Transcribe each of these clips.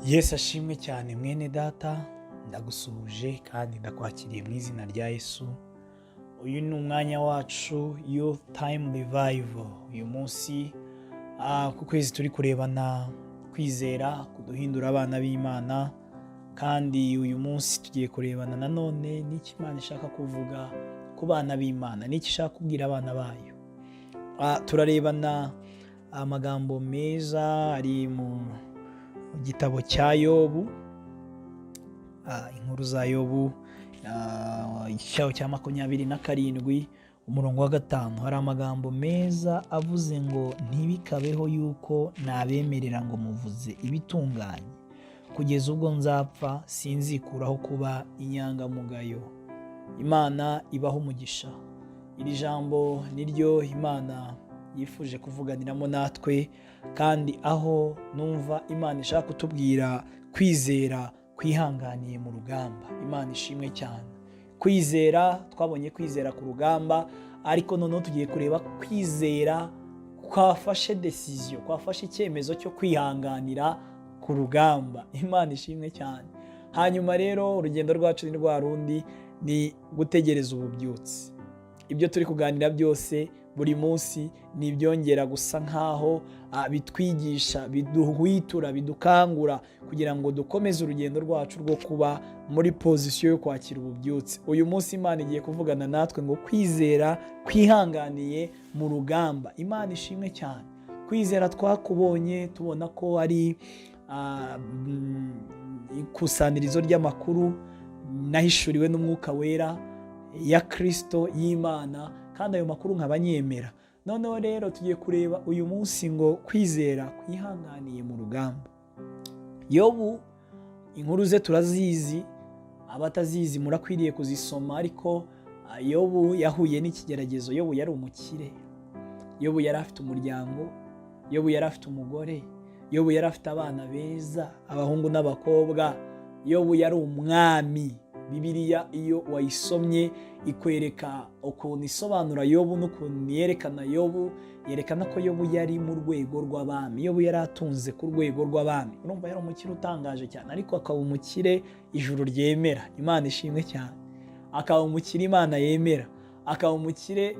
Yesu ashimwe cyane. Mwene data, ndagusuhuje kandi ndakwakiriye mu izina rya Yesu. Uyu ni umwanya wacu, Youth Time Revival. Uyu munsi ku kwezi turi kurebana kwizera kuduhindura abana b'Imana, kandi uyu munsi tugiye kurebana nanone n'icyo Imana ishaka kuvuga ku bana b'Imana, n'icyo ishaka kubwira abana bayo. Turarebana amagambo meza ari mu gitabo cya Yobu, inkuru za Yobu, igice cya 27, umurongo wa 5. Hari amagambo meza avuze ngo: "Ntibikabeho yuko nabemerera ngo muvuze ibitunganye. Kugeza ubwo nzapfa, sinzikuraho kuba inyangamugayo." Imana ibaho umugisha. Iri jambo niryo Imana yifuje kuvuganiramo natwe, kandi aho numva Imana ishaka kutubwira kwizera kwihanganiye mu rugamba. Imana ishimwe cyane. Kwizera, twabonye kwizera ku rugamba, ariko noneho tugiye kureba kwizera kwafashe décision, kwafashe icyemezo cyo kwihanganira ku rugamba. Imana ishimwe cyane. Hanyuma rero urugendo rwacu ni rwa rundi, ni gutegereza ububyutse. Ibyo turi kuganira byose buri munsi ni ibyongera gusa nk'aho bitwigisha, biduhwitura, bidukangura kugira ngo dukomeze urugendo rwacu rwo kuba muri position yo kwakira ububyutse. Uyu munsi Imana igiye kuvugana natwe ngo kwizera kwihanganiye mu rugamba. Imana ishimwe cyane. Kwizera twakubonye, tubona ko ari ikusanirizo ry'amakuru nahishuriwe n'Umwuka Wera ya Kirisito y'Imana, kandi ayo makuru nkaba nyemera. Noneho rero tugiye kureba uyu munsi ngo kwizera kwihanganiye mu rugamba. Yobu, inkuru ze turazizi, abatazizi murakwiriye kuzisoma. Ariko Yobu yahuye n'ikigeragezo. Yobu yari umukire, Yobu yari afite umuryango, Yobu yari afite umugore, Yobu yari afite abana beza, abahungu n'abakobwa. Yobu yari umwami. Bibiliya iyo wayisomye ikwereka ukuntu isobanura Yobu n'ukuntu yerekana Yobu. Yerekana ko Yobu yari mu rwego rw'abami. Yobu yari atunze ku rwego rw'abami. Urumva yari umukire utangaje cyane, ariko akaba umukire ijuru ryemera. Imana ishimwe cyane. Akaba umukire Imana yemera, akaba umukire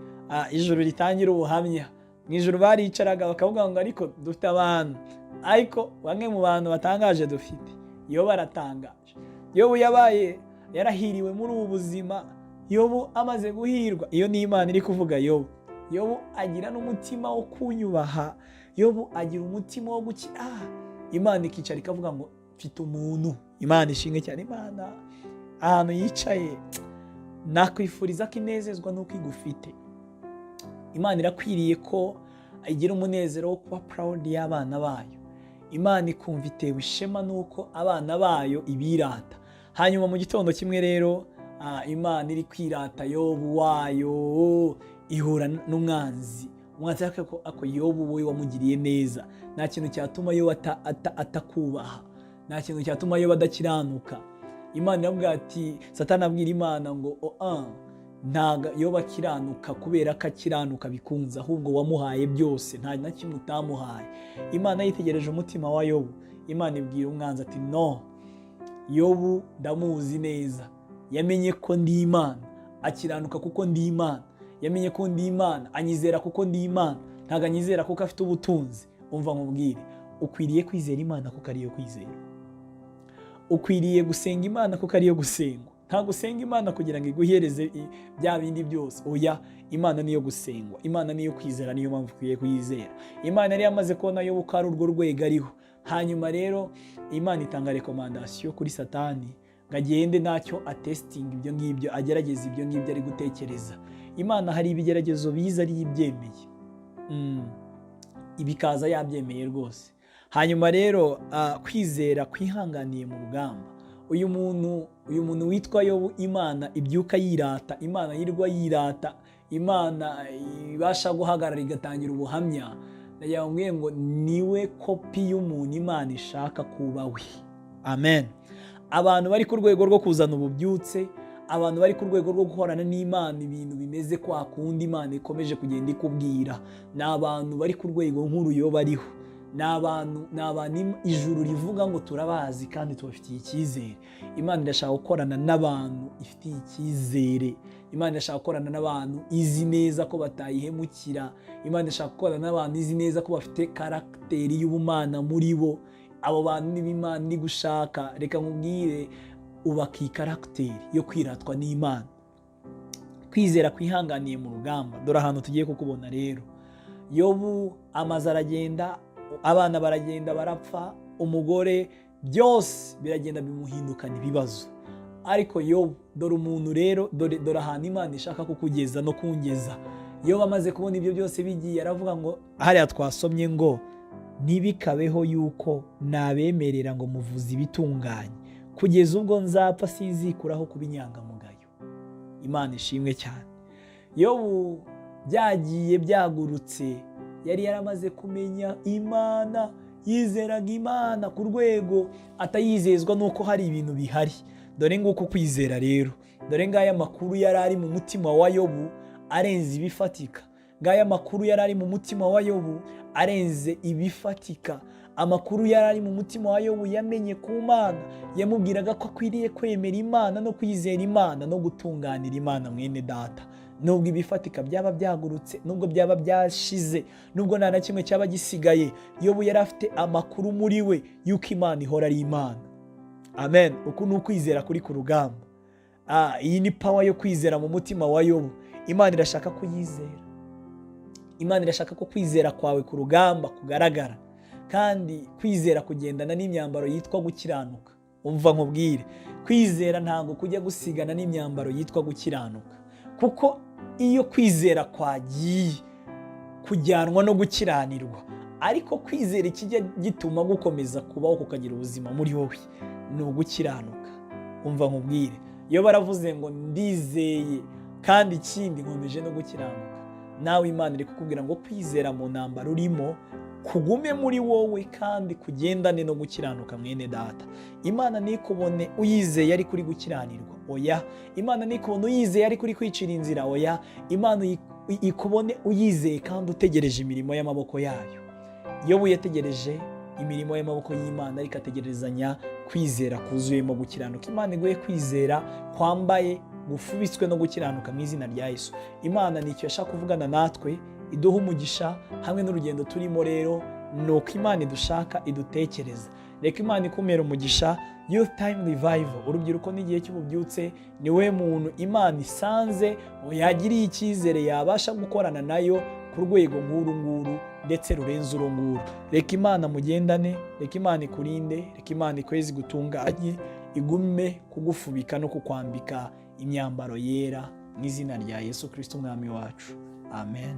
ijuru ritangira ubuhamya. Mu ijuru baricaraga bakavuga ngo: "Ariko dufite abantu, ariko bamwe mu bantu batangaje dufite, Yobu aratangaje." Yobu yabaye yarahiriwe muri ubu buzima. Yobu amaze guhirwa, iyo ni Imana iri kuvuga Yobu, "Yobu agira n'umutima wo kunyubaha, Yobu agira umutima wo gukira." Imana ikicara ikavuga ngo: "Mfite umuntu." Imana ishimwe cyane. Imana ahantu yicaye, nakwifuriza ko inezezwa n'uko igufite. Imana irakwiriye ko igira umunezero wo kuba proud y'abana bayo. Imana ikumva itewe ishema n'uko abana bayo ibirata. Hanyuma mu gitondo kimwe rero, Imana iri kwirata Yobu wayo, ihura n'umwanzi. Umwanzi ako: "Yobu wowe wamugiriye neza, nta kintu cyatuma Yobu atakubaha, nta kintu cyatuma Yobu adakiranuka." Imana iravuga ati, Satani abwira Imana ngo: "Oa, ntabwo Yobu akiranuka kubera ko akiranuka bikunze, ahubwo wamuhaye byose, nta na kimwe utamuhaye." Imana yitegereje umutima wa Yobu. Imana ibwira umwanzi ati: "No, Yobu ndamuzi neza. Yamenye ko ndi Imana, akiranuka kuko ndi Imana. Yamenye ko ndi Imana, anyizera kuko ndi Imana, ntabwo anyizera kuko afite ubutunzi." Umva nkubwire, ukwiriye kwizera Imana kuko ariyo kwizera. Ukwiriye gusenga Imana kuko ariyo gusengwa. Ntabwo usenga Imana kugira ngo iguhereze bya bindi byose. Oya, Imana niyo gusengwa, Imana niyo kwizera, niyo mpamvu ukwiye kuyizera. Imana yari yamaze kubona yo ko ari urwo rwego ariho. Hanyuma rero Imana itanga recommandation kuri Satani ngo agende ntacyo atestinga ibyo ngibyo, agerageza ibyo ngibyo ari gutekereza. Imana hari ibigeragezo biza ari ibyemeye, bikaza yabyemeye rwose. Hanyuma rero kwizera kwihanganiye mu rugamba. Uyu muntu witwa Yobu, Imana ibyuka yirata, Imana yirwa yirata, Imana ibasha guhagarara igatangira ubuhamya. Ndagira ngo ngo niwe kopi y'umuntu Imana ishaka kuba we. Amen. Abantu bari ku rwego rwo kuzana ububyutse, abantu bari ku rwego rwo guhorana n'Imana, ibintu bimeze kwa kundi Imana ikomeje kugenda ikubwira, ni abantu bari ku rwego nk'uruyo bariho. Ni abantu bari ku rwego rwo kuba Ni abantu ijuru rivuga ngo turabazi kandi tubafitiye icyizere. Imana irashaka gukorana n'abantu ifitiye icyizere. Imana irashaka gukorana n'abantu izi neza ko batayihemukira. Imana irashaka gukorana n'abantu izi neza ko bafite caractère y'ubumana muri bo. Abo bantu niba Imana iri gushaka, reka nkubwire, ubaka iyi caractère yo kwiratwa n'Imana. Kwizera kwihanganiye mu rugamba, dore ahantu tugiye kukubona rero. Yobu amazu aragenda, abana baragenda barapfa, umugore, byose biragenda bimuhindukana ibibazo. Ariko Yobu, dore umuntu rero, dore ahantu Imana ishaka kukugeza no kungeza. Yobu amaze kubona ibyo byose bigiye, aravuga ngo, hariya twasomye ngo: "Ntibikabeho yuko nabemerera ngo muvuze ibitunganye. Kugeza ubwo nzapfa sinzikuraho kuba inyangamugayo." Imana ishimwe cyane. Yobu byagiye byagurutse, yari yaramaze kumenya Imana, yizeraga Imana ku rwego atayizezwa n'uko hari ibintu bihari. Dore nguko kwizera rero, dore ngaya amakuru yari ari mu mutima wa Yobu arenze ibifatika. Ngaya amakuru yari ari mu mutima wa Yobu arenze ibifatika. Amakuru yari ari mu mutima wa Yobu yamenye ku Mana yamubwiraga ko akwiriye kwemera Imana no kwizera Imana no gutunganira Imana. Mwene data, nubwo ibifatika byaba byagurutse, nubwo byaba byashize, nubwo nta na kimwe cyaba gisigaye, Yobu yari afite amakuru muri we y'uko Imana ihora ari Imana. Amen. Uku ni ukwizera kuri ku rugamba. Iyi ni power yo kwizera mu mutima wa Yobu. Imana irashaka kuyizera. Imana irashaka ko kwizera kwawe ku rugamba kugaragara, kandi kwizera kugendana n'imyambaro yitwa gukiranuka. Umva nkubwire, kwizera ntabwo kujya gusigana n'imyambaro yitwa gukiranuka, kuko iyo kwizera kwagiye kujyanwa no gukiranirwa. Ariko kwizera, ikijya gituma gukomeza kubaho, kukagira ubuzima muri wowe, ni ugukiranuka. Umva nkubwire, iyo baravuze ngo ndizeye kandi ikindi nkomeje no gukiranuka, nawe Imana iri kukubwira ngo kwizera mu ntambaro urimo kugume muri wowe kandi kugendane no gukiranuka. Mwene data, Imana ntikubone uyizeye ariko uri gukiranirwa, oya. Imana ntikubone uyizeye ariko uri kwicira inzira, oya. Imana ikubone uyizeye kandi utegereje imirimo y'amaboko yayo. Yobu yategereje imirimo y'amaboko y'Imana, ariko ategerezanya kwizera kuzuyemo gukiranuka. Imana iguhe kwizera kwambaye, gufubitswe no gukiranuka mu izina rya Yesu. Imana ni icyo yashaka kuvugana natwe, iduha umugisha hamwe n'urugendo turimo. Rero ni uko Imana idushaka, idutekereza. Reka Imana ikumera umugisha. Youth Time Revival, urubyiruko n'igihe cy'ububyutse, ni we muntu Imana isanze yagiriye icyizere yabasha gukorana nayo ku rwego nk'uru nguru ndetse rurenze uru nguru. Reka Imana mugendane, reka Imana ikurinde, reka Imana ikwezi gutunganye, igume kugufubika no kukwambika imyambaro yera mu izina rya Yesu Kirisito Umwami wacu. Amen.